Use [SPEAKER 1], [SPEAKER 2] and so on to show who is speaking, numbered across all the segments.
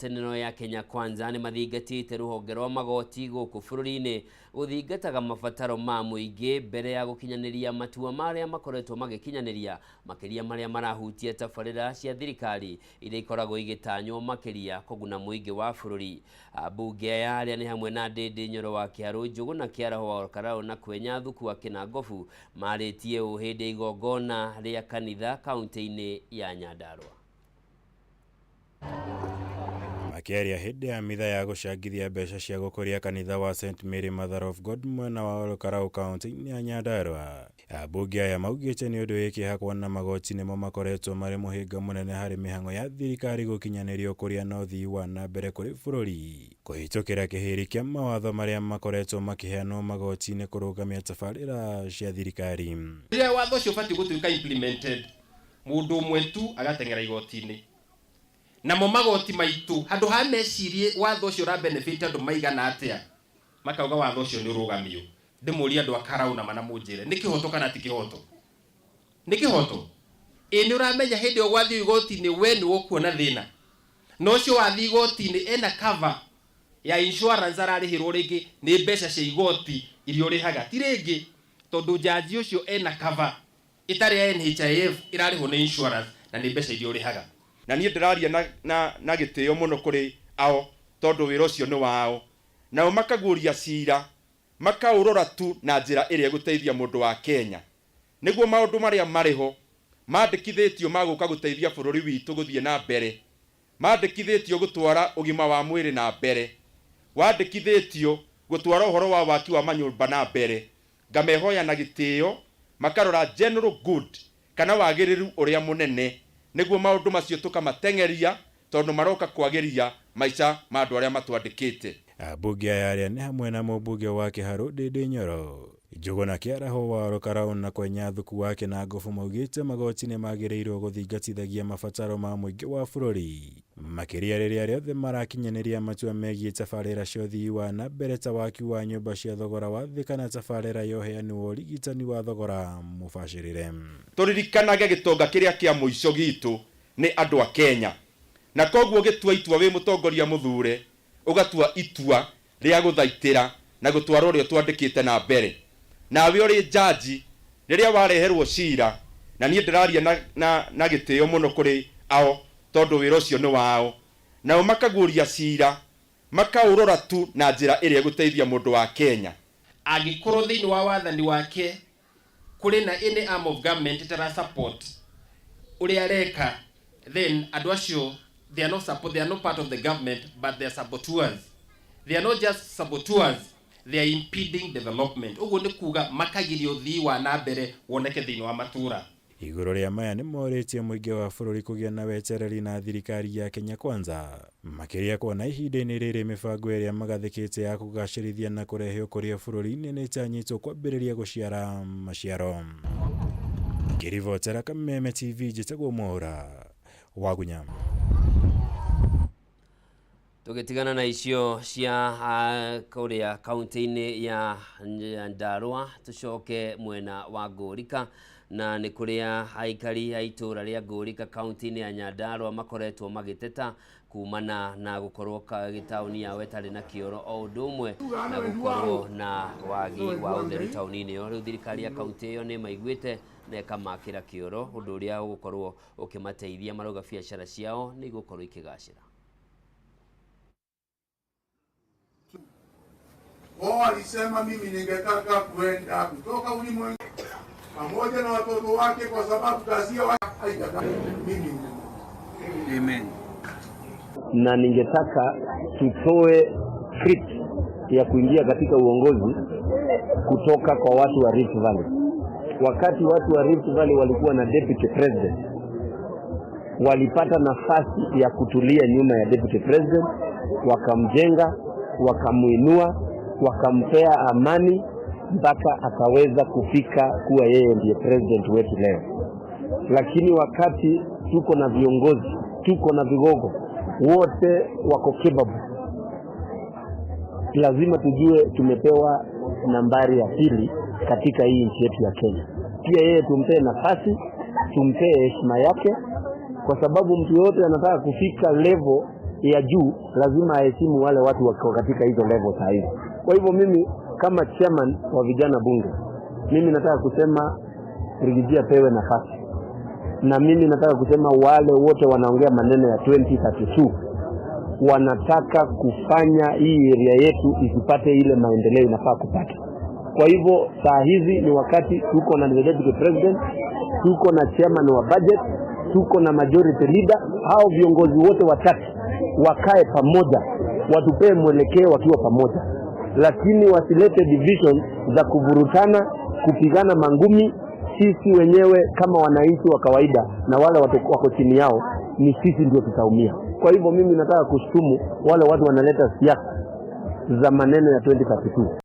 [SPEAKER 1] Ngwatanĩro ya Kenya Kwanza nĩ mathingatĩte rũhonge rwa magoti gũkũ bũrũri-inĩ gũthingataga mabataro ma mũingĩ mbere ya gũkinyanĩria matua marĩa makoretwo magĩkinyanĩria makĩria marĩa marahutia tabarĩra cia thirikari iria ikoragwo igĩtanywo makĩria kũguna mũingĩ wa bũrũri. Ambunge aya arĩa nĩ hamwe na Ndindi Nyoro wa Kĩharũ Njũgũna Kĩaraho wa Olkalau na Kwenya Thuku wa Kĩnangobu marĩtie ũũ hĩndĩ ya igongona rĩa kanitha kaunti-inĩ ya Nyandarua.
[SPEAKER 2] Makĩaria hĩndĩ ya mitha ya gũcangithia mbeca cia gũkũria kanitha wa St Mary Mother of God mwena wa Olkalau kaunti-inĩ ya Nyandarua, ambunge aya maugĩte nĩ ũndũ wĩ kĩeha kuona magoti nĩmo makoretwo marĩ mũhĩnga mũnene harĩ mĩhang'o ya thirikari gũkinyanĩria ũkũria na ũthii wa na mbere kũrĩ bũrũri kũhĩtũkĩra kĩhĩri kĩa mawatho marĩa makoretwo makĩheanwo magoti-inĩ kũrũgamia tabarĩra cia thirikari.
[SPEAKER 3] Rĩrĩa watho ũcio ũbatiĩ gũtuĩka implemented, mũndũ ũmwe tu agateng'era igoti-inĩ. Namo magoti maitũ handũ ha mecirie watho ũcio ũra benefit andũ maigana atĩa, makauga watho ũcio nĩ ũrũgamio. Ndĩmũrie andũ a Karau na mana mũnjĩre nĩ kĩhoto kana ti kĩhoto? Nĩ kĩhoto? Ĩ nĩ ũramenya hĩndĩ ĩyo gwathiĩ igoti-inĩ we nĩ ũkuona thĩna, na ũcio wathiĩ igoti-inĩ ena cover ya insurance ararĩhĩrwo rĩngĩ nĩ mbeca cia igoti iria ũrĩhaga, ti rĩngĩ tondũ jaji ũcio ena cover ĩtarĩ ya NHIF ĩrarĩhwo nĩ insurance na nĩ mbeca iria ũrĩhaga.
[SPEAKER 4] Na niĩ ndĩraria na gĩtĩo mũno kũrĩ ao tondũ wĩra ũcio nĩ wao, nao makaguũria cira makaũrora tu na njĩra ĩrĩa ĩgũteithia mũndũ wa Kenya nĩguo maũndũ marĩa marĩ ho mandĩkithĩtio magũka gũteithia bũrũri witũ gũthiĩ na mbere, mandĩkithĩtio gũtwara ũgima wa mwĩrĩ na mbere, wandĩkithĩtio gũtwara ũhoro wa waki wa manyũmba na mbere, ngamehoya na gĩtĩo makarora general good kana wagĩrĩru ũrĩa mũnene nĩguo maũndũ macio tũkamateng'eria tondũ maroka kwagĩria maica ma andũ arĩa matwandĩkĩte.
[SPEAKER 2] Ambunge aya arĩa nĩ hamwe na mũmbunge wa Kĩharũ Ndindi Nyoro, Njũgũna Kĩaraho wa Olkalau na Kwenya Thuku wa Kĩnangobu maugĩte magoti nĩ magĩrĩirwo gũthingatithagia mabataro ma mũingĩ wa bũrũri makĩria rĩrĩa rĩothe marakinyanĩria matua megiĩ tabarĩra cia ũthii wa na mbere ta waki wa nyũmba cia thogora wa thĩ kana tabarĩra ya ũheani wa ũrigitani wa thogora mũbacĩrĩre.
[SPEAKER 4] Tũririkanage gĩtonga kĩrĩa kĩa mũico gitũ nĩ andũ a Kenya, na koguo gĩtua itua wĩ mũtongoria mũthure ũgatua itua rĩa gũthaitĩra na gũtwara ũrĩa twandĩkĩte na mbere. Nawe ũrĩ jaji rĩrĩa wareherwo cira, na niĩ ndĩraria na gĩtĩo mũno kũrĩ ao tondũ wĩra ũcio nĩ wao, nao makaguũria cira makaũrora tu na njĩra ĩrĩa ĩgũteithia mũndũ wa Kenya.
[SPEAKER 3] Angĩkorwo thĩinĩ wa wathani wake kũrĩ na any arm of government ĩtara support ũrĩa areka, then andũ acio they are not support, they are not part of the government, but they are saboteurs. They are not just saboteurs, they are impeding development. Ũguo nĩ kuga makagiria ũthii wa na mbere woneke thĩinĩ wa matũũra.
[SPEAKER 2] Igũrũ rĩa maya nĩ morĩtie mũingĩ wa bũrũri kũgĩa na wetereri na thirikari ya Kenya Kwanza makĩria kuona ihinda-inĩ rĩrĩ mĩbango ĩrĩa magathĩkĩte ya kũgacĩrithia na kũrehe ũkũria bũrũri-inĩ nĩ ĩtanyĩtwo kwambĩrĩria gũciara maciaro. Ngĩribotera Kameme TV njĩtagwo Mwaũra Wagunya.
[SPEAKER 1] Tũgĩtigana na icio cia kũrĩa kaunti-inĩ ya Nyandarua tũcoke mwena wa Ngũrika, na nĩ kũrĩa aikari a itũũra rĩa Ngũrika kaunti-inĩ ya Nyandarua makoretwo magĩteta kumana na gũkorwo gĩtaũni yao ĩtarĩ na kĩoro o ũndũ ũmwe na gũkorwo na wagi wa ũtheru taũni-inĩ ĩyo. Rĩu thirikari ya kaunti ĩyo nĩ ĩmaiguĩte na ĩkamakĩra kĩoro, ũndũ ũrĩa ũgũkorwo ũkĩmateithia marauga biacara ciao nĩ igũkorwo ikĩgacĩra.
[SPEAKER 5] Wao walisema mimi ningetaka kuenda kutoka ulimwengu pamoja na watoto wake kwa sababu kazi yao haitaka mimi.
[SPEAKER 6] Amen.
[SPEAKER 7] Na ningetaka tutoe script ya kuingia katika uongozi kutoka kwa watu wa Rift Valley. Wakati watu wa Rift Valley walikuwa na deputy president, walipata nafasi ya kutulia nyuma ya deputy president, wakamjenga, wakamuinua, wakampea amani mpaka akaweza kufika kuwa yeye ndiye president wetu leo. Lakini wakati tuko na viongozi, tuko na vigogo, wote wako capable, lazima tujue tumepewa nambari ya pili katika hii nchi yetu ya Kenya. Pia yeye tumpee nafasi, tumpee heshima yake, kwa sababu mtu yote anataka kufika level ya juu lazima aheshimu wale watu wako katika hizo level saa hizi. Kwa hivyo mimi kama chairman wa vijana bunge, mimi nataka kusema Riggy G apewe nafasi, na mimi nataka kusema wale wote wanaongea maneno ya 2032 wanataka kufanya hii area yetu isipate ile maendeleo inafaa kupata. Kwa hivyo saa hizi ni wakati tuko na the deputy president, tuko na chairman wa budget, tuko na majority leader. Hao viongozi wote watatu wakae pamoja, watupee mwelekeo wakiwa pamoja, lakini wasilete division za kuvurutana, kupigana mangumi. Sisi wenyewe kama wananchi wa kawaida na wale watu wako chini yao, ni sisi ndio tutaumia. Kwa hivyo mimi nataka kushtumu wale watu wanaleta siasa za maneno ya 2032.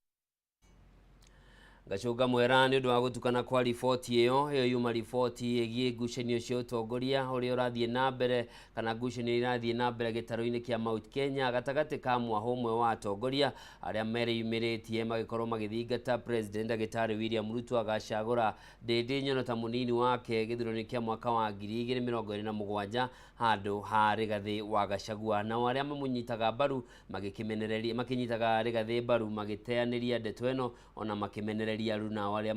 [SPEAKER 1] Ngacũnga mwera nĩ ũndũ wa gũtukana kwa riboti ĩyo. Ĩyo yuma riboti ĩgiĩ ngucanio cia ũtongoria ũrĩa ũrathiĩ na mbere, kana ngucanio irathiĩ na mbere gĩtarũ-inĩ kĩa Mount Kenya gatagatĩ ka mwaho ũmwe wa atongoria arĩa mereyumĩrĩtie magĩkorwo magĩthingata President Ndagĩtarĩ William Ruto agacagũra Ndĩndĩ Nyono ta mũnini wake gĩthurano-inĩ kĩa mwaka wa 2027 handũ ha Rigathĩ wa Gachagua. Nao arĩa mamũnyitaga mbaru magĩkĩmenereria, makĩnyitaga Rigathĩ mbaru magĩteanĩria ndeto ĩno, ona makĩmenereria aruna arĩa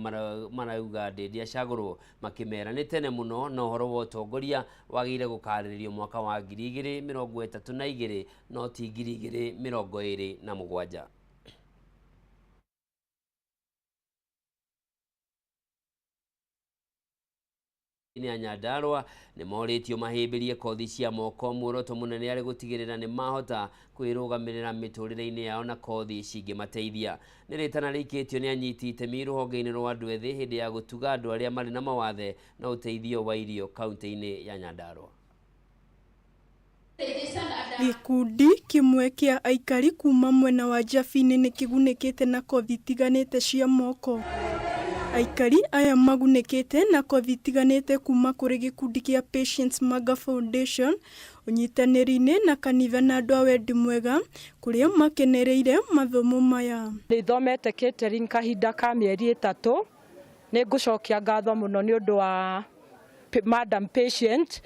[SPEAKER 1] marauga Ndĩndĩ acagũrwo, makĩmera nĩ tene mũno na ũhoro wa ũtongoria wagĩrĩire gũkarĩrĩrio mwaka wa 2032 no ti 2027. Nĩ a Nyandarua nĩ morĩtio mahĩmbĩrie kothi cia moko, muoroto mũnene arĩ gũtigĩrĩra nĩ mahota kwĩrũgamĩrĩra mĩtũrĩre-inĩ yao na kothi cingĩmateithia. Nĩ rĩtana rĩikĩtio nĩ anyiti itemi rũhonge-inĩ rwa andũ ethĩ hĩndĩ ya gũtuga andũ arĩa marĩ na mawathe na ũteithio wa irio kaunti-inĩ ya Nyandarua.
[SPEAKER 8] Gĩkundi kĩmwe kĩa aikari kuma mwena wa Njabini nĩ kĩgunĩkĩte na kothi itiganĩte cia moko. Aikari aya magunĩkĩte na kothi itiganĩte kuma kũrĩ gĩkundi kĩa Patience Manga Foundation ũnyitanĩri-inĩ na kanitha na andũ a wendi mwega kũrĩa makenereire mathomo maya.
[SPEAKER 9] Nĩthomete catering kahinda ka mĩeri 3. Nĩ ngũcokia ngatho mũno nĩ ũndũ wa Madam Patient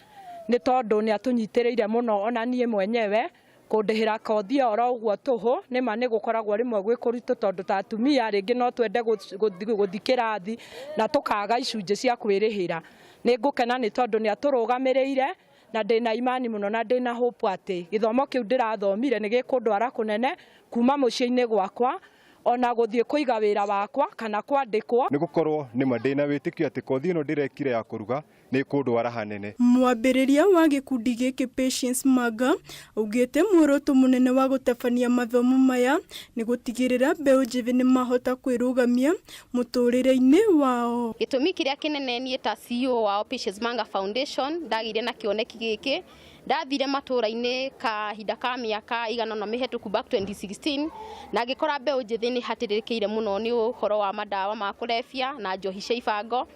[SPEAKER 9] nĩ tondũ nĩ atũnyitĩrĩire mũno ona niĩ mwenyewe kũndĩhĩra kothi ĩyo oro ũguo tũhũ. Nĩma nĩ gũkoragwo rĩmwe gwĩ kũritũ tondũ ta atumia rĩngĩ no twende gũthiĩ kĩrathi na tũkaga icunjĩ cia kwĩrĩhĩra. Nĩ ngũkena nĩ tondũ nĩ atũrũgamĩrĩire na ndĩna imani mũno na ndĩna hope atĩ gĩthomo kĩu ndĩrathomire nĩ gĩkũndwara kũnene kuma mũciĩ-inĩ gwakwa ona gũthiĩ kũiga wĩra wakwa kana kwandĩkwo.
[SPEAKER 10] Nĩ gũkorwo nĩma ndĩna wĩtĩkio atĩ kothi ĩno ndĩrekire ya kũruga nĩ kũndwara hanene.
[SPEAKER 8] Mwambĩrĩria wa gĩkundi gĩkĩ Patience Manga augĩte muoroto mũnene wa gũtabania mathomo maya nĩ gũtigĩrĩra mbeũ njĩthĩ nĩ mahota kwĩrũgamia mũtũrĩre-inĩ wao.
[SPEAKER 11] Gĩtũmi kĩrĩa kĩnene niĩ ta CEO wao Patience Manga Foundation ndagĩire na kĩoneki gĩkĩ, ndathire matũra-inĩ kahinda ka mĩaka igana na mĩhetũku back 2016 na ngĩkora mbeũ njĩthĩ nĩ hatĩrĩrĩkĩire mũno nĩ ũhoro wa madawa ma kũrebia na njohi cia ibango.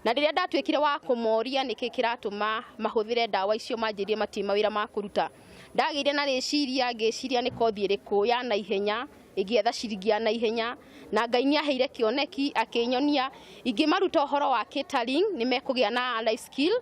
[SPEAKER 11] Na rĩrĩa ndatuĩkire wa kũmoria nĩkĩ kĩratũma mahũthĩre ndawa icio, manjĩrire matirĩ mawĩra ma kũruta. Ndagĩire na rĩciria, ngĩciria nĩ kothi ĩrĩkũ ya naihenya ĩngĩetha ciringi ya naihenya, na Ngai nĩ aheire kĩoneki akĩnyonia ingĩmaruta ũhoro wa catering nĩ mekũgĩa na life skill,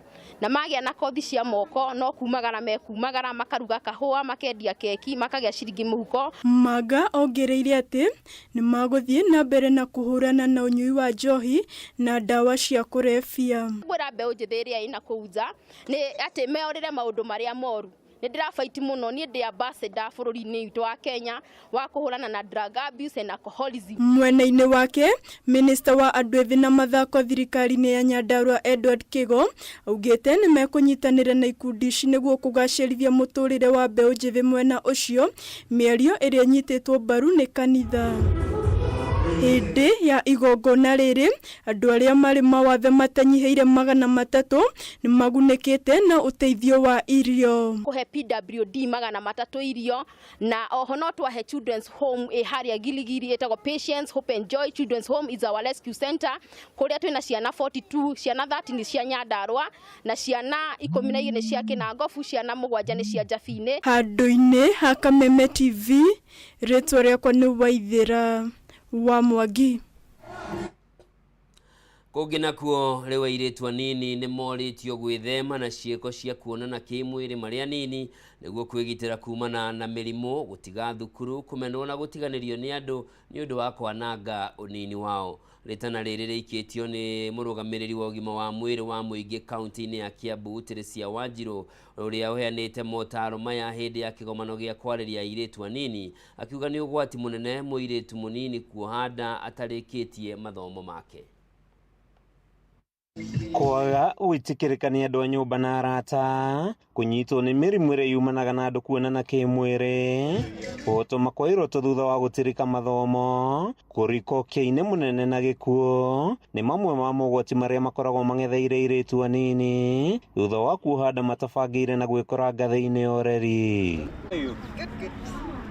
[SPEAKER 11] na magĩa na kothi cia moko no kumagara mekumagara makaruga kahũa, makendia keki, makagĩa ciringi mũhuko.
[SPEAKER 8] Manga ongereire atĩ nĩ magũthiĩ na mbere na kũhũrana na ũnyui wa njohi na ndawa cia kũrebia.
[SPEAKER 11] Ngwĩra mbeũ njĩthĩ ĩrĩa ĩna kũu nja nĩ atĩ meorĩre maũndũ marĩa moru. Nĩ ndĩrabaiti mũno, niĩ ndĩ ambassador bũrũri-inĩ witũ wa Kenya wa kũhũrana na drug abuse and alcoholism.
[SPEAKER 8] Mwena-inĩ wake, Minista wa andũ ethĩ na mathako thirikari-inĩ ya Nyandarua Edward Kigo augĩte nĩ mekũnyitanĩra na ikundi ici nĩguo kũgacĩrithia mũtũrĩre wa mbeũ njĩthĩ mwena ũcio, mĩario ĩrĩa ĩnyitĩtwo mbaru nĩ kanitha. Hĩndĩ ya igongona rĩrĩ, andũ arĩa marĩ mawathe matanyihĩire 300 nĩ magunĩkĩte na ũteithio wa irio.
[SPEAKER 11] Kũhe PWD 300 irio, na oho no twahe Children's Home ĩ harĩa Giligili ĩtagwo Patience Hope and Joy Children's Home is our rescue center, kũrĩa twĩna ciana 42, ciana 30 nĩ cia Nyandarua na ciana 12 nĩ cia Kĩnangobu, ciana 7 nĩ cia Njabinĩ.
[SPEAKER 8] Handũ-inĩ ha Kameme TV, rĩtwa rĩakwa nĩ Waithĩra wa Mwangi.
[SPEAKER 1] Kũngĩ nakuo rĩu airĩtu anini nĩ morĩtio gwĩthema na ciĩko cia kuonana kĩmwĩrĩ marĩ anini nĩguo kwĩgitĩra kumana na mĩrimũ, gũtiga thukuru, kũmenwo na gũtiganĩrio nĩ andũ nĩ ũndũ wa kwananga ũnini wao. Rĩtana rĩrĩ rĩikĩtio nĩ mũrũgamĩrĩri wa ũgima wa mwĩrĩ wa mũingĩ kaunti-inĩ ya Kiambu Teresia Wanjiru, ũrĩa ũheanĩte motaro maya hĩndĩ ya kĩgomano gĩa kwarĩria airĩtu anini, akiuga nĩ ũgwati mũnene mũirĩtu mũnini kuoha nda atarĩkĩtie mathomo make.
[SPEAKER 12] Kwaga gwĩtĩkĩrĩka nĩ andũ a nyũmba na arata, kũnyitwo nĩ mĩrimũ ĩrĩa yumanaga na andũ kuonana kĩmwĩrĩ, kũhotoma kwa iroto thutha wa gũtirika mathomo, kũrika ũkĩa-inĩ mũnene na gĩkuũ nĩ mamwe ma mogwati marĩa makoragwo mang'etheire airĩtu anini thutha wa kuoha nda matabangĩire na gwĩkora ngathĩ-inĩ ya ũreri.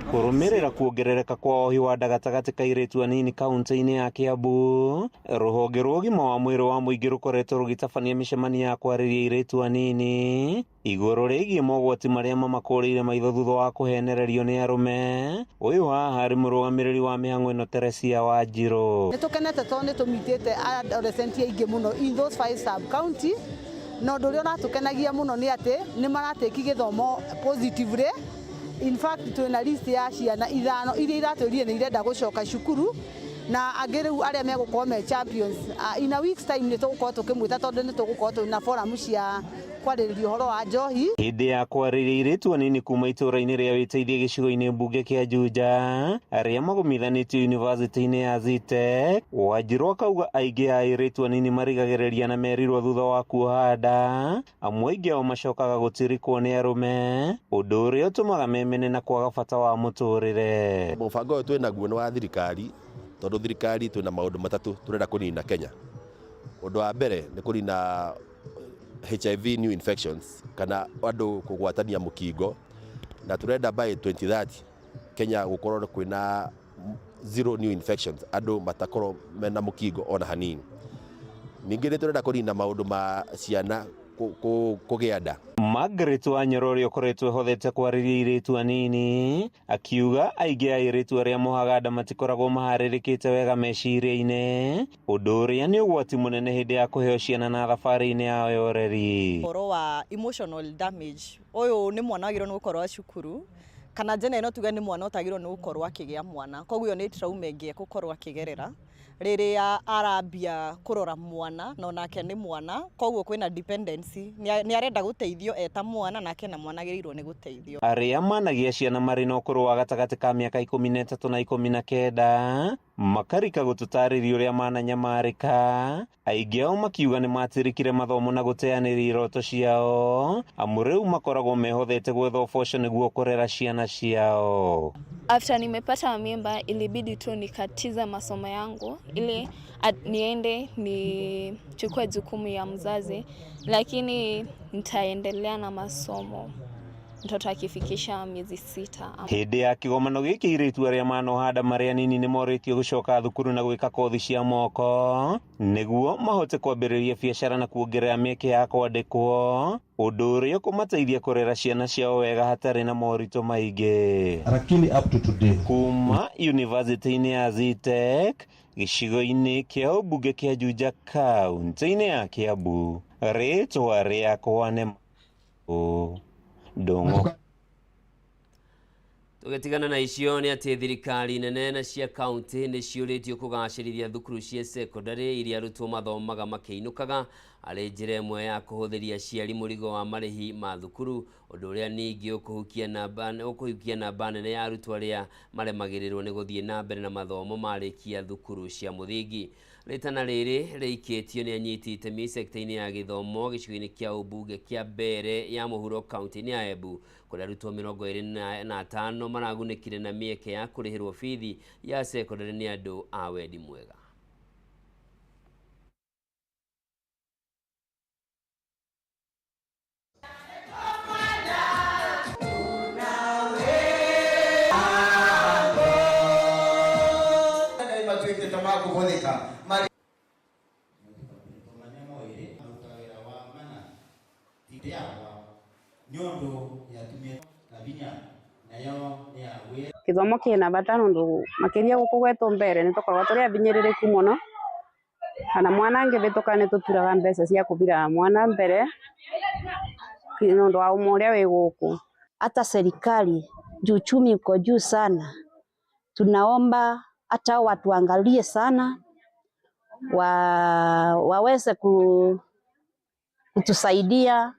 [SPEAKER 12] Kũrũmĩrĩra kuongerereka kwa ohi wa nda gatagatĩ ka airĩtu anini kaunti-inĩ ya Kiambu, rũhonge rwa ũgima wa mwĩrĩ wa mũingĩ rũkoretwo rũgĩtabania mĩcemanio ya kwarĩria airĩtu anini igũrũ rĩgiĩ mogwati marĩa mamakũrĩire maitho thutha wa kũhenererio nĩ arũme. Ũyũ haha arĩ mũrũgamĩrĩri wa mĩhang'o ĩno Teresia Wanjiru.
[SPEAKER 13] Nĩ tũkenete tondũ nĩ tũmitĩte adolescent aingĩ mũno in those 5 sub county, na ũndũ ũrĩa ũratũkenagia mũno nĩ atĩ nĩ maratĩki gĩthomo positively. In fact, twĩna list ya ciana 5 iria iratwĩrire nĩ irenda gũcoka cukuru, na angĩ rĩu arĩa megũkorwo me champions. In a week's time nĩ tũgũkorwo tũkĩmwĩta tondũ nĩ tũgũkorwo twĩna forum cia kwarĩrĩria ũhoro wa njohi.
[SPEAKER 12] Hĩndĩ ya kwarĩria airĩtu anini kuma itũũra-inĩ rĩa wĩteithie gĩcigo-inĩ mbunge kĩa Juja arĩa magomithanĩtio yunivasĩtĩ-inĩ ya Zetech, Wanjiru akauga aingĩ a airĩtu anini marigagĩrĩria na merirwo thutha wa kuoha nda, amwe aingĩ ao macokaga gũtirikwo nĩ arũme, ũndũ ũrĩa ũtũmaga memene na kwaga bata wa mũtũrĩre.
[SPEAKER 14] Mũbango ũyũ twĩnaguo nĩ wa thirikari, tondũ thirikari twĩna maũndũ matatũ tũrenda kũnina Kenya. Ũndũ wa mbere nĩ kũnina HIV new infections kana andũ kũgwatania mũkingo, na tũrenda by 2030 Kenya gũkorwo kwĩna zero new infections, andũ matakorwo mena mũkingo ona hanini. Ningĩ nĩ tũrenda kũnina maũndũ ma ciana kũgĩa nda.
[SPEAKER 12] Margaret Wanyoro ũrĩa ũkoretwo ehothete kwarĩria airĩtu anini akiuga aingĩ a airĩtu arĩa mohaga nda matikoragwo maharĩrĩkĩte wega meciria-inĩ, ũndũ ũrĩa nĩ ũgwati mũnene hĩndĩ ya kũheo ciana na thabarĩ-inĩ yao ya ũreri.
[SPEAKER 15] Ũhoro wa emotional damage, ũyũ nĩ mwana wagĩrĩirwo nĩ gũkorwo cukuru, kana njena ĩno tuge nĩ mwana ũtagĩrĩirwo nĩ gũkorwo akĩgĩa mwana, koguo ĩyo nĩ trauma ĩngĩ egũkorwo akĩgerera rĩrĩa arambia kũrora mwana, na onake nĩ mwana, koguo kwĩna dependency, nĩ arenda gũteithio eta mwana, nake na mwana agĩrĩirwo nĩ gũteithio.
[SPEAKER 12] Arĩa managia ciana marĩ na ũkũrũ wa gatagatĩ ka mĩaka 13 na 19 makarika gũtũtarĩria ũrĩa mananyamarĩka, aingĩ ao makiuga nĩ matirikire mathomo na gũteanĩria iroto ciao, amu rĩu makoragwo mehothete gwetha ũboco nĩguo kũrera ciana ciao.
[SPEAKER 16] After nimepata mimba ilibidi tu nikatiza masomo yangu ili niende nichukue jukumu ya mzazi, lakini nitaendelea na masomo mtoto akifikisha miezi 6.
[SPEAKER 12] Hĩndĩ ya kĩgomano gĩkĩ airĩtu arĩa manoha nda marĩ anini nĩ morĩtio gũcoka thukuru na gwĩka kothi cia moko nĩguo mahote kwambĩrĩria biacara na kuongerera mĩeke ya kwandĩkwo, ũndũ ũrĩa ũkũmateithia kũrera ciana ciao wega hatarĩ na moritũ maingĩ.
[SPEAKER 17] Lakini up to today,
[SPEAKER 12] kuma yunivasĩtĩ-inĩ ya Zetech gĩcigo-inĩ kĩa ũmbunge kĩa Juja kaunti-inĩ ya Kiambu, rĩtwa rĩakwa nĩ Ndung'u.
[SPEAKER 1] Tũgĩtigana na icio nĩ atĩ thirikari nene na cia kaunti nĩ ciũrĩtio kũgacĩrithia thukuru cia sekondarĩ iria arutwo mathomaga makĩinũkaga arĩ njĩra ĩmwe ya kũhũthĩria aciari mũrigo wa marĩhi ma thukuru, ũndũ ũrĩa ningĩ ũkũhukia namba nene ya arutwo arĩa maremagĩrĩrwo nĩ gũthiĩ na mbere na mathomo marĩkia thukuru cia mũthingi. Rĩtana rĩrĩ rĩikĩtio nĩ anyiti itemi sekta-inĩ ya gĩthomo gĩcigo-inĩ kĩa ũmbunge kĩa Mbeere ya mũhuro kaunti-inĩ ya Embu, kũrĩa arutwo 25 maragunĩkire na mĩeke ya kũrĩhĩrwo bithi ya sekondarĩ nĩ andũ a wendi mwega.
[SPEAKER 18] Gĩthomo kĩna bata nũndũ makĩria gũkũ gwetũ mbere nĩ tũkoragwo tũrĩ abinyĩrĩrĩku mũno,
[SPEAKER 17] Kana mwana angĩhĩtũka nĩ tũturaga mbeca cia kũbira mwana mbere nĩ ũndũ wa ũma ũrĩa wĩ gũkũ.
[SPEAKER 18] Hata serikali juu uchumi uko juu sana, tunaomba hata watuangalie sana waweze kutusaidia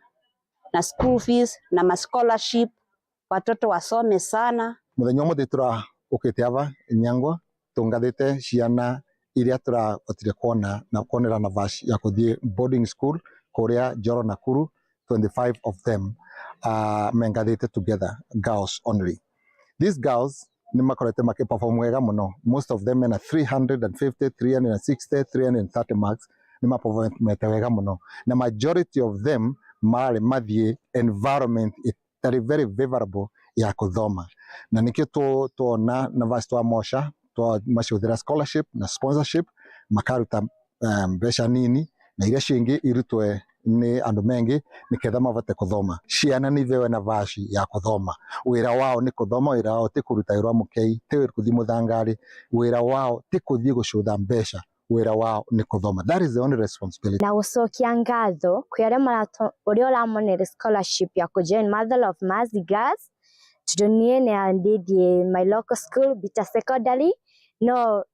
[SPEAKER 18] na school fees na ma scholarship, watoto wasome sana.
[SPEAKER 19] Muthenya umuthi turaukite ava Nyangwa tungathite ciana iria turahotire kuona na kuonera nafasi ya kuthie boarding school kuria Njoro Nakuru. 25 of them mengathite together, girls only. These girls ni makorete makiperform wega muno. Most of them mena 350, 360, 330 marks. Ni maperformete wega muno, na majority of them marari mathie environment itari very favorable ya kuthoma, na nikio tuona nafasi twamosha twamacuthira scholarship na sponsorship, makaruta mbeca nini na iria cingi irutwe ni andu mengi niketha mavote kuthoma. Ciana ni ithewe nafasi ya kuthoma. Wira wao ni kuthoma, wira wao ti kuruta wira mukei, ti kuthi muthangari, wira wao ti kuthi gucutha mbeca, wira wao ni kuthoma. That is the only responsibility.
[SPEAKER 20] Na gucokia ngatho kwi aria marato uria uramonere scholarship ya kujoin Mother of Mercy Girls, tondu nie nĩ my local school Bita Secondary, no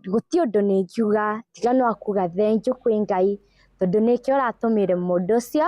[SPEAKER 20] guti undu ningiuga tiga no akuga thengiũ kwi Ngai tondu nikio ũratũmire mũndũ ũcio.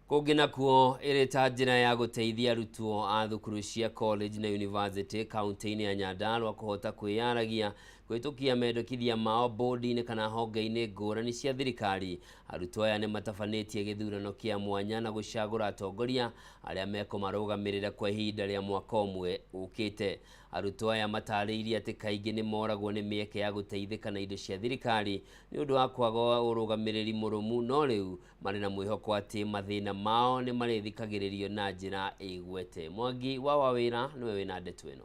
[SPEAKER 1] Kũngĩ nakuo, ĩrĩ ta njĩra ya gũteithia arutwo a thukuru cia college na university kaunti-inĩ ya Nyandarua kũhota kwĩyaragia kũhĩtũkia mendekithia mao bodi-inĩ kana honge-inĩ ngũrani cia thirikari, arutwo aya nĩ matabanĩtie gĩthurano kĩa mwanya na gũcagũra atongoria arĩa mekũmarũgamĩrĩra kwa ihinda rĩa mwaka ũmwe ũkĩte. Arutwo aya matarĩirie atĩ kaingĩ nĩ moragwo nĩ mĩeke ya gũteithĩka na indo cia thirikari nĩ ũndũ wa kwaga ũrũgamĩrĩri mũrũmu, no rĩu marĩ na mwĩhoko atĩ mathĩna mao nĩ marĩthikagĩrĩrio na njĩra ĩgwete. Mwangi wa Wawĩra nĩwe wĩna ndeto ĩno.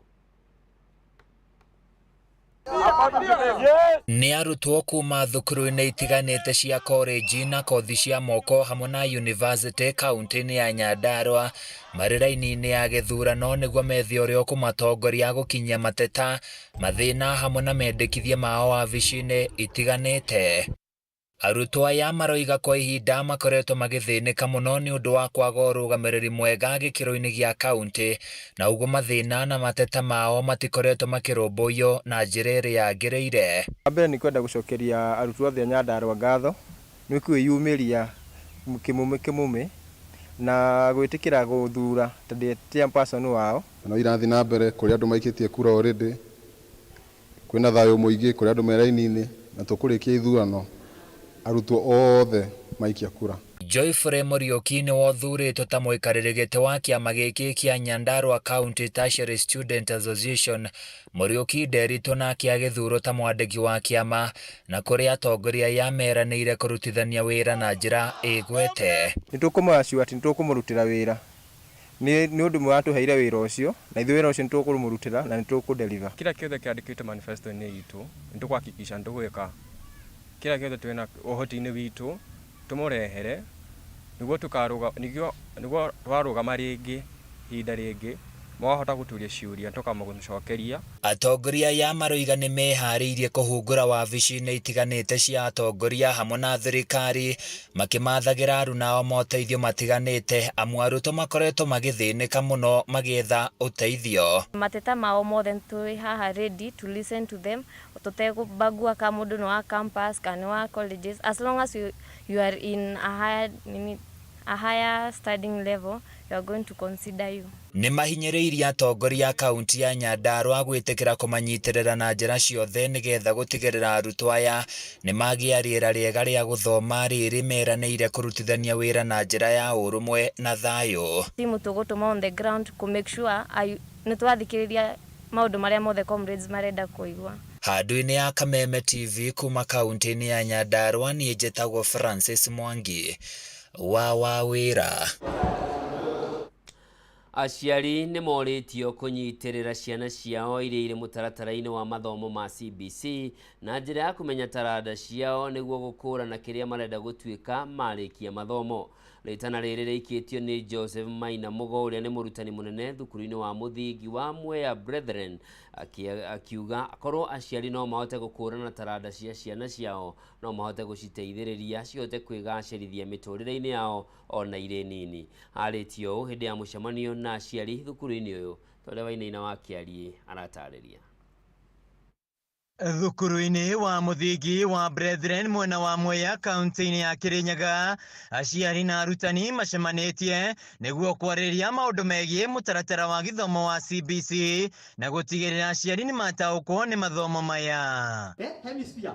[SPEAKER 21] Nĩ arutwo kuma thukuru-inĩ itiganĩte cia korenji na kothi cia moko hamwe na yunivasĩtĩ kaunti-inĩ ya Nyandarua marĩ raini-inĩ ya gĩthurano nĩguo methe ũrĩa ũkũmatongoria gũkinyia mateta, mathĩna hamwe na mendekithia mao wabici-inĩ itiganĩte. Arutwo aya maroiga kwa ihinda makoretwo magĩthĩnĩka mũno nĩ ũndũ wa kwaga ũrũgamĩrĩri mwega gĩkĩro-inĩ gĩa kaunti, na ũguo mathĩna na mateta mao matikoretwo makĩrũmbũiyo na njĩra ĩrĩa yagĩrĩire.
[SPEAKER 22] Wa mbere nĩ kwenda gũcokeria arutwo othe a Nyandarua ngatho nĩ kwĩyumĩria kĩmũmĩ kĩmũmĩ na gwĩtĩkĩra gũthura ta ndĩ chairperson wao.
[SPEAKER 23] No irathiĩ na mbere kũrĩa andũ maikĩtie kura already, kwĩna thayũ mũingĩ kũrĩa andũ me raini-inĩ, na tũkũrĩkia ithurano arutwo othe maikia kura.
[SPEAKER 21] Joyfrey Muriuki nĩwe ũthurĩtwo ta mũikarĩri gĩtĩ wa kĩama gĩkĩ kĩa Nyandarua County Tertiary Student Association. Muriuki Nderitu nake agĩthurwo ta mwandĩki wa kĩama, na kũrĩ atongoria aya meranĩire kũrutithania wĩra na njĩra ĩgwete.
[SPEAKER 22] Nĩ tũkũmũassure atĩ nĩ tũkũmũrutĩra wĩra nĩ ũndũ mwatũheire wĩra ũcio, na ithuĩ wĩra ũcio nĩ tũkũmũrutĩra na nĩ tũkũdeliver.
[SPEAKER 24] Kĩrĩa kĩothe kĩandĩkĩtwo manifesto-inĩ itũ nĩ tũkũhakikisha nĩ tũgwĩka kĩrĩa kĩothe twĩna ũhoti-inĩ witũ tũmũrehere nĩguo tũkarũga nĩguo twarũgama rĩngĩ ihinda rĩngĩ mwahota gũtũria ciũria tũkamũcokeria.
[SPEAKER 21] Atongoria aya maroiga nĩ meharĩirie kũhungura wabici-inĩ itiganĩte cia atongoria hamwe na thirikari makĩmathagĩra arunao moteithio matiganĩte, amu arutwo makoretwo magĩthĩnĩka mũno magĩetha ũteithio.
[SPEAKER 25] Mateta mao mothe twĩ haha ready to listen to them, tũtekũbagua ka mũndũ nĩ wa campus kana nĩ wa colleges, as long as you are in a higher studying level, we are going to consider you.
[SPEAKER 21] Nĩ mahinyĩrĩirie atongoria a kaunti ya Nyandarua gwĩtĩkĩra kũmanyitĩrĩra na njĩra ciothe nĩgetha gũtigĩrĩra arutwo aya nĩ magĩa rĩera rĩega rĩa gũthoma rĩrĩ meranĩire kũrutithania wĩra na njĩra ya ũrũmwe na thayũ.
[SPEAKER 25] Timu tũgũtũma on the ground kũ make sure nĩ twathikĩrĩria maũndũ marĩa mothe comrades marenda kũigua.
[SPEAKER 21] Handũ-inĩ ya Kameme TV kuma kaunti-inĩ ya Nyandarua, niĩ njĩtagwo Francis Mwangi wa Wawĩra.
[SPEAKER 1] Aciari nĩ morĩtio kũnyitĩrĩra ciana ciao iria irĩ mũtaratara-inĩ wa mathomo ma CBC na njĩra ya kũmenya taranda ciao nĩguo gũkũrana kĩrĩa marenda gũtuĩka marĩkia mathomo. Rĩtana rĩrĩ rĩikĩtio nĩ Joseph Maina Mugo ũrĩa nĩ mũrutani mũnene thukuru-inĩ wa mũthingi wa Mwea Brethren, akiuga korwo aciari no mahote gũkũrana taranda cia ciana ciao no mahote gũciteithĩrĩria cihote kwĩgacĩrithia mĩtũrĩre-inĩ yao ona irĩ nini. Arĩtie ũũ hĩndĩ ya mũcemanio na aciari thukuru-inĩ ũyũ ta ũrĩa Wainaina wa Kĩariĩ aratarĩria.
[SPEAKER 2] Thukuru-inĩ wa mũthingi wa Brethren mwena wa Mwea kaunti-inĩ ya Kirinyaga, aciari na arutani macemanĩtie nĩguo kwarĩrĩria maũndũ megiĩ mũtaratara wa gĩthomo wa CBC na gũtigĩrĩra aciari nĩ mataũkwo nĩ mathomo maya.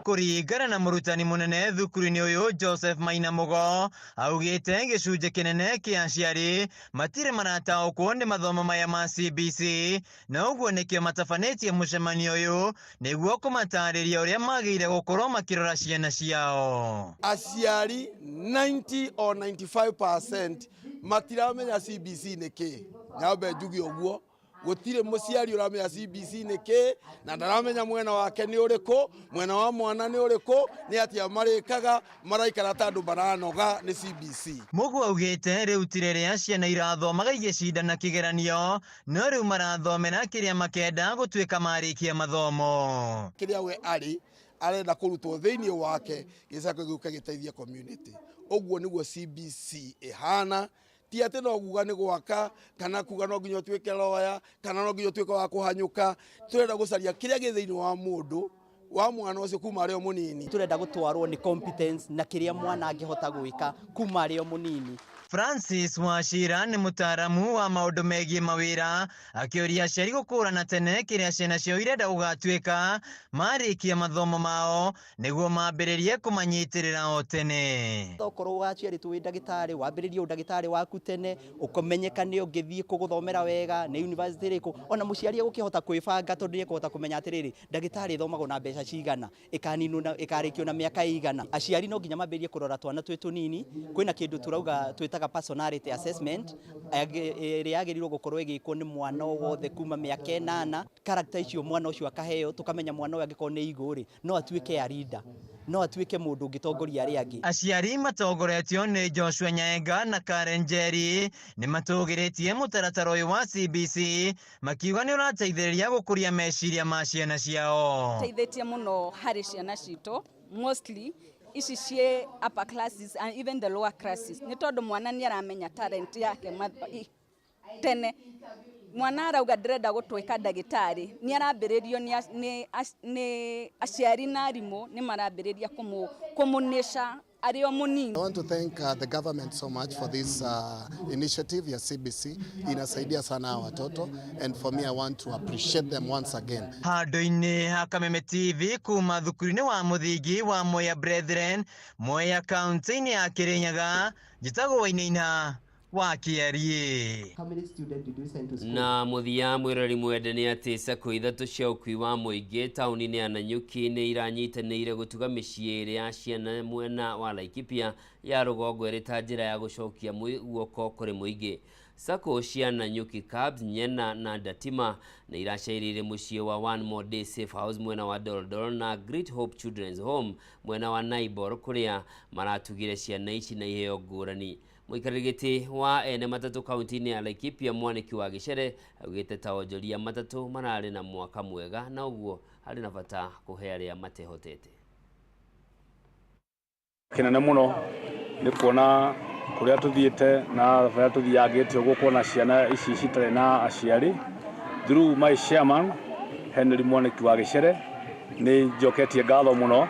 [SPEAKER 2] Kũringana na mũrutani mũnene thukuru-inĩ ũyũ Joseph Maina Mũgo, augĩte gĩcunjĩ kĩnene kĩa aciari matirĩ marataũkwo nĩ mathomo maya ma CBC na ũguo nĩkĩo matabanĩtie mũcemanio ũyũ nĩguo kũmatarĩria ũrĩa magĩrĩire gũkorwo makĩrora ciana ciao.
[SPEAKER 3] Aciari 90 or 95% matiramenya CBC nĩ kĩ. Nyambe njuge ũguo, gũtirĩ mũciari ũramenya CBC nĩ kĩ na ndaramenya mwena wake nĩ ũrĩkũ, mwena wa mwana nĩ ũrĩkũ, nĩ atĩa marĩkaga, maraikara ta andũ maranoga nĩ CBC.
[SPEAKER 2] Mũgũ augĩte rĩu ti rĩrĩa ciana irathomaga igĩcindana kĩgeranio, no rĩu marathomera kĩrĩa makenda gũtuĩka marĩkia mathomo.
[SPEAKER 3] Kĩrĩa we arĩ arenda kũrutwo thĩinĩ wake gĩcoke gĩũke gĩteithie community. Ũguo nĩguo CBC ĩhana, ti atĩ no kuga nĩ gwaka kana kuga no nginya ũtuĩke lawyer kana no nginya ũtuĩke wa kũhanyũka. Tũrenda gũcaria kĩrĩa gĩ thĩinĩ wa mũndũ wa mwana ũcio kuma arĩ o mũnini.
[SPEAKER 4] Tũrenda gũtwarwo nĩ competence na kĩrĩa mwana angĩhota gwĩka kuma arĩ o mũnini.
[SPEAKER 2] Francis Wachira nĩ mũtaaramu wa maũndũ megiĩ mawĩra, akĩũria aciari gũkũrana tene kĩrĩa ciana ciao irenda gũgatuĩka marĩkia mathomo mao nĩguo mambĩrĩrie kũmanyitĩrĩra o tene.
[SPEAKER 4] Okorwo waciarĩtwo wĩ ndagĩtarĩ, wambĩrĩrie ũndagĩtarĩ waku tene, ũkamenyeka nĩ ũngĩthiĩ kũgũthomera wega, nĩ university ĩrĩkũ, ona mũciari egũkĩhota kwĩbanga tondũ nĩ ekũhota kũmenya atĩrĩrĩ, ndagĩtarĩ ĩthomagwo na mbeca cigana, ĩkaninwo na ĩkarĩkio na mĩaka ĩigana. Aciari no nginya mambĩrĩrie kũrora twana twĩ tũnini, kwĩna kĩndũ tũrauga twĩtaga personality assessment ĩrĩa yagĩrĩirwo gũkorwo ĩgĩkwo nĩ mwana o wothe kuma mĩaka 8. Character icio mwana ũcio akaheo, tũkamenya mwana ũyũ angĩkorwo nĩ igũ rĩ, no atuĩke a leader, no atuĩke mũndũ ũngĩtongoria arĩa angĩ.
[SPEAKER 2] Aciari matongoretio nĩ Joshua Nyaenga na Karen Njeri nĩ matũgĩrĩtie mũtaratara ũyũ wa CBC makiuga nĩ ũrateithĩrĩria gũkũria meciria ma ciana ciao.
[SPEAKER 5] Teithĩtie mũno harĩ ciana citũ, mostly ici ciĩ upper classes and even the lower classes, nĩ tondũ mwana nĩ aramenya talent yake tene. Mwana arauga ndĩrenda gũtuĩka ndagĩtarĩ, nĩ arambĩrĩrio nĩ aciari na arimũ, nĩ marambĩrĩria kũmũnĩca arĩ o mũnini.
[SPEAKER 6] I want to thank the government so much for this initiative ya CBC. Inasaidia sana watoto, and for me I want to appreciate them once again.
[SPEAKER 2] Handũ-inĩ ha Kameme TV kuma thukuru-inĩ wa mũthingi wa Mwea Brethren, Mwea kaunti-inĩ ya Kirinyaga, njĩtagwo Wainaina wa Kĩariĩ.
[SPEAKER 1] Na mũthia mwĩrori mwende nĩ atĩ sacco ithatũ cia ũkui wa mũingĩ taũni-inĩ ya Nanyuki nĩ iranyitanĩire gũtuga mĩciĩ ĩrĩ ya ciana mwena wa Laikipia ya rũgongo ĩrĩ ta njĩra ya gũcokia guoko kũrĩ mũingĩ. Sacco cia Nanyuki Cabs, Nyena na Ndatima nĩ iracereire mũciĩ wa One More Day Safe House mwena wa Doldol na Great Hope Children's Home mwena wa Naibor kũrĩa maratugire ciana ici na iheo ngũrani. Mũikarĩri gĩtĩ wa ene matatũ kaunti-inĩ ya Laikipia Mwaniki wa Gĩcere augĩte ta onjoria matatũ mararĩ na mwaka mwega na ũguo harĩ na bata kũhe arĩa matehotete.
[SPEAKER 26] Kĩnene mũno nĩ kuona kũrĩa tũthiĩte na barĩa tũthiangĩte ũguo kuona ciana ici citarĩ na aciari. Through my chairman Henry Mwaniki wa Gĩcere nĩ njoketie ngatho mũno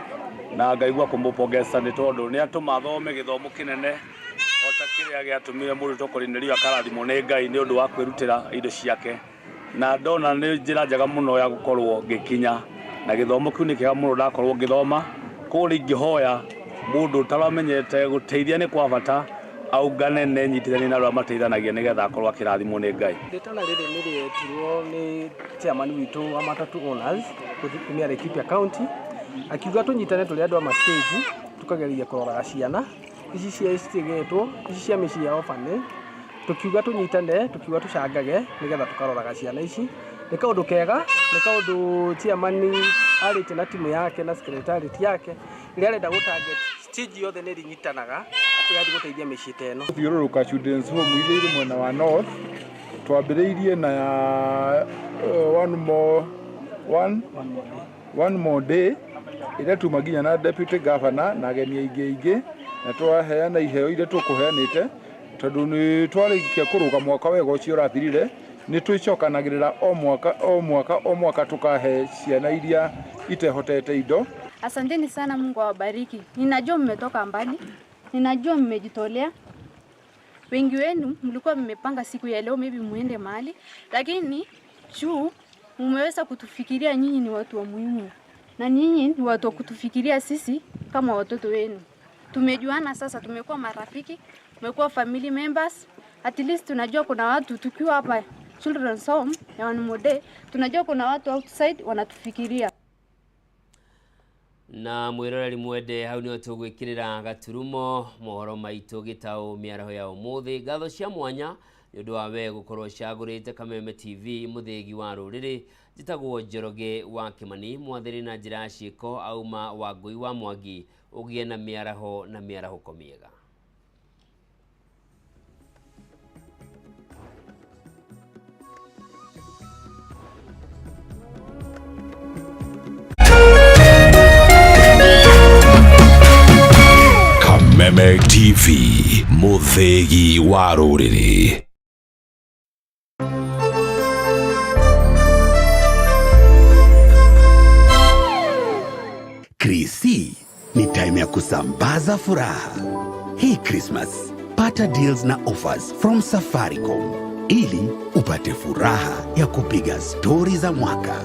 [SPEAKER 26] na ngaigua kũmũpongeza nĩ tondũ nĩ atũma thome gĩthomo kĩnene ota kĩrĩa gĩatũmire mũrutwo Korinelio akarathimwo nĩ Ngai nĩ ũndũ wa kwĩrutĩra indo ciake, na ndona nĩ njĩra njega mũno ya gũkorwo ngĩkinya na gĩthomo kĩu nĩ kĩega mũno ndakorwo ngĩthoma. Koguo ingĩhoya mũndũ ũtaramenyete gũteithia nĩ kwa bata aungane na enyitithanie na arĩa mateithanagia nĩgetha akorwo akĩrathimwo nĩ Ngai.
[SPEAKER 27] Rĩtana rĩrĩ nĩ rĩetirwo nĩ chairman witũ wa matatu owners kumia Laikipia County, akiuga tũnyitane tũrĩ andũ a ma-stage tũkageria kũroraga ciana ici cia citigĩtwo, ici cia mĩciĩ ya orphanage, tukiuga tũnyitane, tukiuga tũcangage nĩgetha tũkaroraga ciana ici. Nĩ kaũndũ kega, nĩ kaũndũ chairman arĩtie na timu yake na secretariat yake ĩrĩa arenda gũ target stage yothe nĩ ĩrĩnyitanaga Ĩgathiĩ gũteithia mĩciĩ ta ĩno.
[SPEAKER 7] Thiũrũrũka children's home iria irĩ mwena wa north, twambĩrĩirie na one more day ĩrĩa tuma nginya na deputy governor na ageni aingĩ aingĩ, na twaheana iheo iria tũkũheanĩte, tondũ nĩ twarĩkia kũrũga mwaka wega ũcio ũrathirire. Nĩ twĩcokanagĩrĩra o mwaka o mwaka o mwaka, tũkahe ciana iria itehotete indo.
[SPEAKER 8] Asanteni sana, Mungu awabariki. Ninajua mmetoka mbali, ninajua mmejitolea. Wengi wenu mlikuwa mmepanga siku ya leo maybe muende mahali, lakini juu mmeweza kutufikiria, nyinyi ni watu wa muhimu, na nyinyi ni watu wa kutufikiria sisi kama watoto wenu. Tumejuana sasa, tumekuwa marafiki, tumekuwa family members. At least tunajua kuna watu tukiwa hapa Children's Home ya One More Day, tunajua kuna watu outside wanatufikiria.
[SPEAKER 1] Na mwiroreri mwende, hau nĩho tũgwĩkĩrĩra gaturumo mohoro maitũ gĩtaũ mĩaraho ya ũmũthĩ. Ngatho cia mwanya nĩ ũndũ wa we gũkorwo cagũrĩte Kameme TV, mũthĩgi wa rũrĩrĩ. Njĩtagwo Njoroge wa Kĩmani, mwathĩrĩ na njĩra ya ciĩko auma wa Ngũi wa Mwangi. Ũgĩe na mĩaraho na mĩarahũko mĩega.
[SPEAKER 9] Kameme TV, mũthĩgi wa rũrĩrĩ.
[SPEAKER 10] Krisi ni time ya kusambaza furaha. Hii Christmas, pata deals na offers from Safaricom ili upate furaha ya kupiga stori za mwaka.